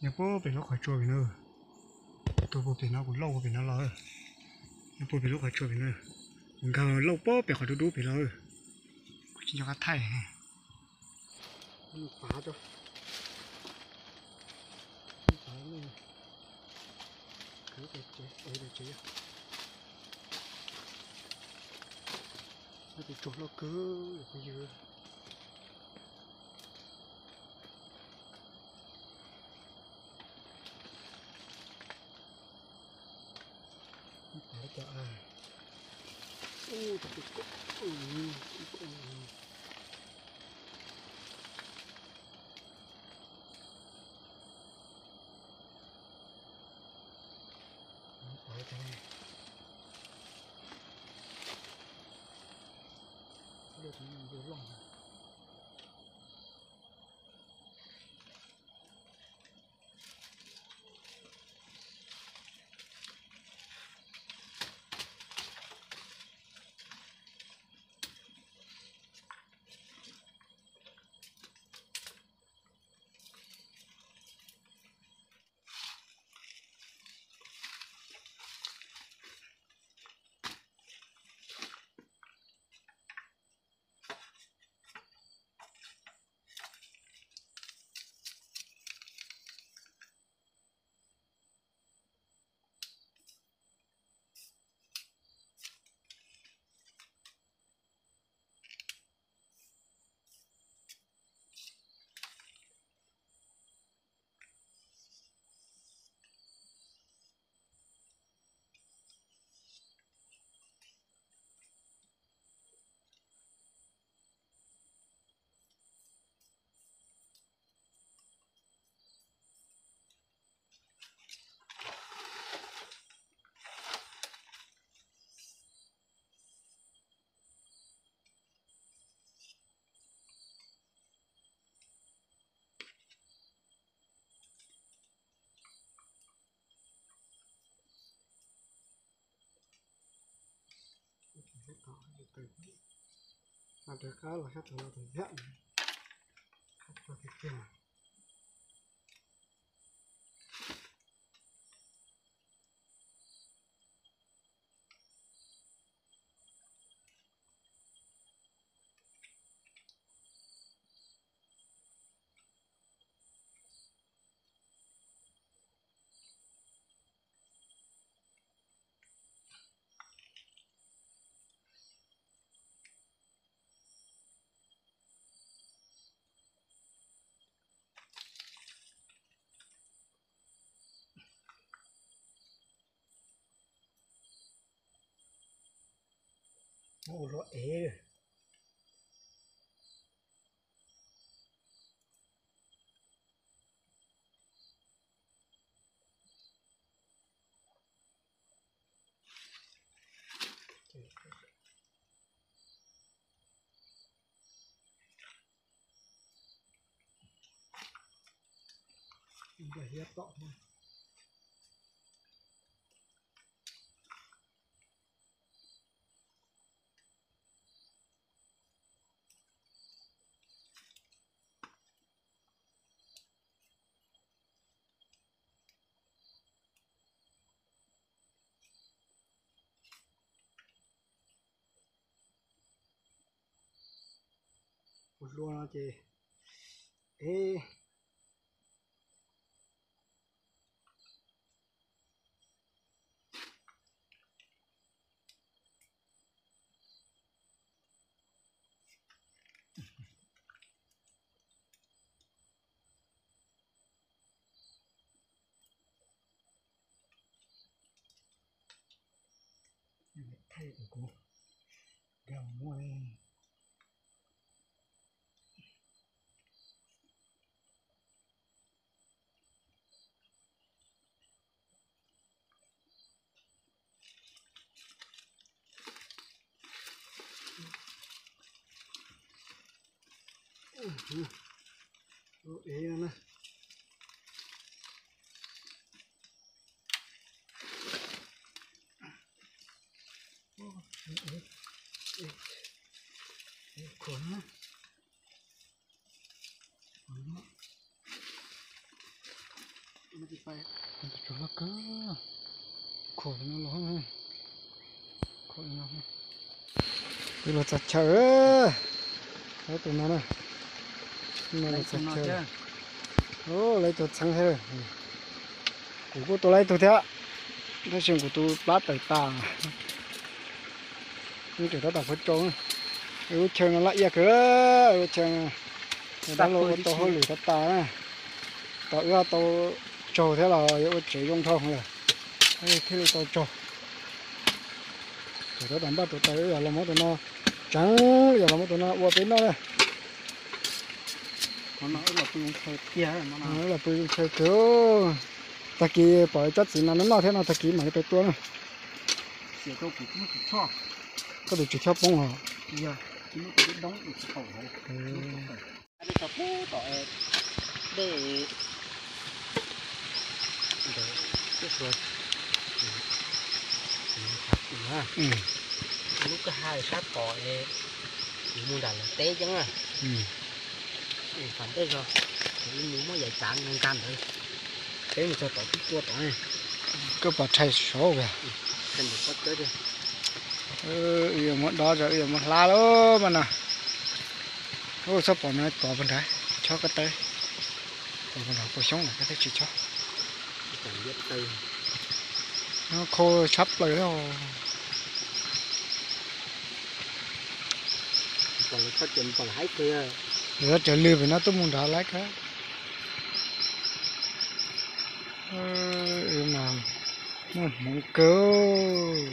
Nyob puag pem lub qhov tsua pem no. Tuaj puag pem no, kuv lauj puag pem no los. Nyob puag pem lub qhov tsua pem no. Kuv nkag lauj puag pem qhov dub dub pem los. Kuv tsis nco qab thaij. Pav, pav, kwv tsev, tsev, tus tsuag loj kawg phooj ywg. Pav cov, ub, cov, ub, ub, pav cov, loj. Rov qab los sab tod no tus yam, qab tso tiag tiag. Ua luaj ev. Nplas hiab tom thiab. Ua luaj no ces, ev. Thaij kuv dag muaj. Lub ev no na. Ev khuam na. Tus tsov loj kawg, khom li no los, khom li no. Peb los txog chaw, lawv tus no na, no los txog chaw. Lawv tus txheeb thiab, kuv kuj tua lawv tus thiab, tab sis kuv tus plab tawm tas. Wb tseem tab tom pab tsau, wb lub chaw no laj iaj kawg, wb lub chaw no dab laug ua tau hauj lwm tas tas na. Tom wb tau tsaug thiab los yuav ua tsev zoo dhau lawm, thiaj li tau tsaug. Thaum tab tom npaj tus taws, wb yog los muab tus no tseev, yog los muab tus no ua peb noj na. Wb los pw zoo chaw kawg, tag kis pom tsob txiv no noj noj thiab no tag kis mam li pem tua na. Koj tus tsis chob poob os. Lub kwj ha sab tod, kuv mus nram lawv teb ceeb na. Tam ntej zog kuv mus muab yam tsav nkag nkag ntawd, peb mus txog tod twb tua tod. Koj pom tshais saud, wb yuav muab dob, wb yuav muab hlab lawm mas no. Txhob pom no, pom puag nrad, chob koj tawb, pom puag nrad puas xyoob na, koj thiaj tsis chob. Khau tshab plaws li. Lawv cov lwg pem no tuaj mus nrad lawm kawg. Mas muaj hmoov kawg,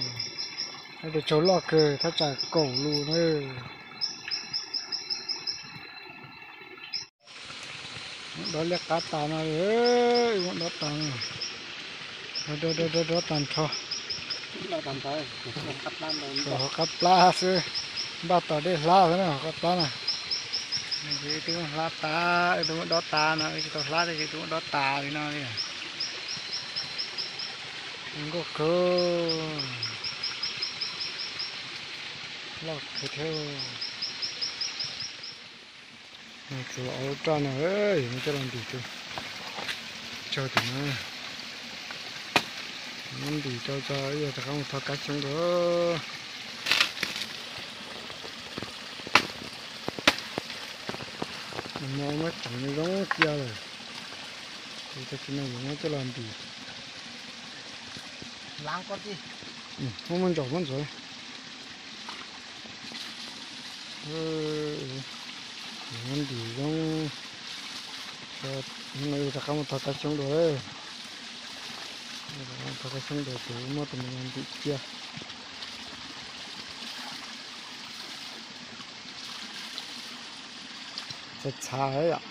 tus tsaug loj kawg thaj tsam kaum lus na. Muab dob liab qab tas no, muab dob tas, dob dob dob tas nrho. Hauv qab plab xwb, npaj tos dej hlab xwb na, hauv qab plab na. Wb twb muab hlab tas, wb twb muab dob tas no, wb tsis tau hlab tab sis twb muab dob tas li no li. Zoo nkauj kawg, loj kawg thiab. Txiv los ua lub roj no, muab coj los ntim rau tsau tim no, muab ntim rau tso, ib yam rov qab mus thov kab xyoob dua. Muab tseev zoo cia lawm, ces tag kis no yuav muab coj los ntim. Muab muab ntsaum muab ntxuav. Muab ntim zoo, rov qab mus thov kab xyoob dua. Thov kab xyoob dua ces muab tus me no ntim cia. Txhav txhav yom.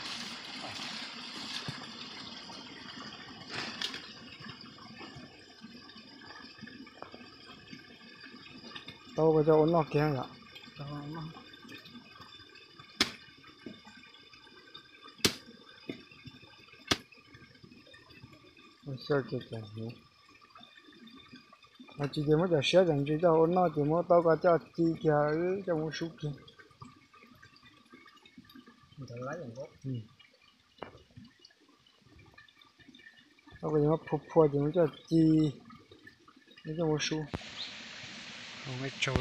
Tau koj coj ua noj kiag yom. Ua xyaw kiag cov hnyuv. Tsis ces muab cov siab cov ntsis coj ua noj ces muab tau koj coj ci kiag, coj mus sub kiag. Tau koj muab phua phua ces muab coj ci, muab coj mus sub. Nqaij tsaug,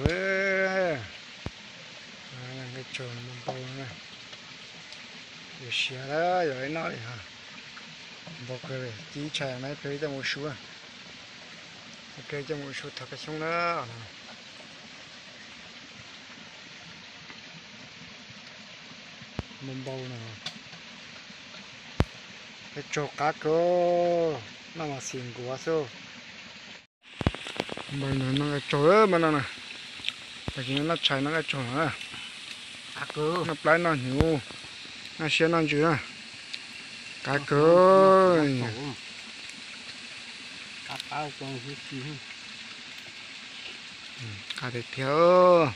nqaij tsaug npau npau, yuav siav lawm yuav noj li hos. Npau kawg li, ci tshais na, peb coj mus sub, peb coj mus sub thov kab xyoob na. Npau npau no, nqaij tsaug qab kawg, noj mas xim nkuav xwb. Npau no noj nqaij tsaug mas no na, tag kis no noj tshais noj nqaij tsaug no, noj plaub noj hnyuv, noj siab noj ntsws na, qab kawg. Qab tiag tiag.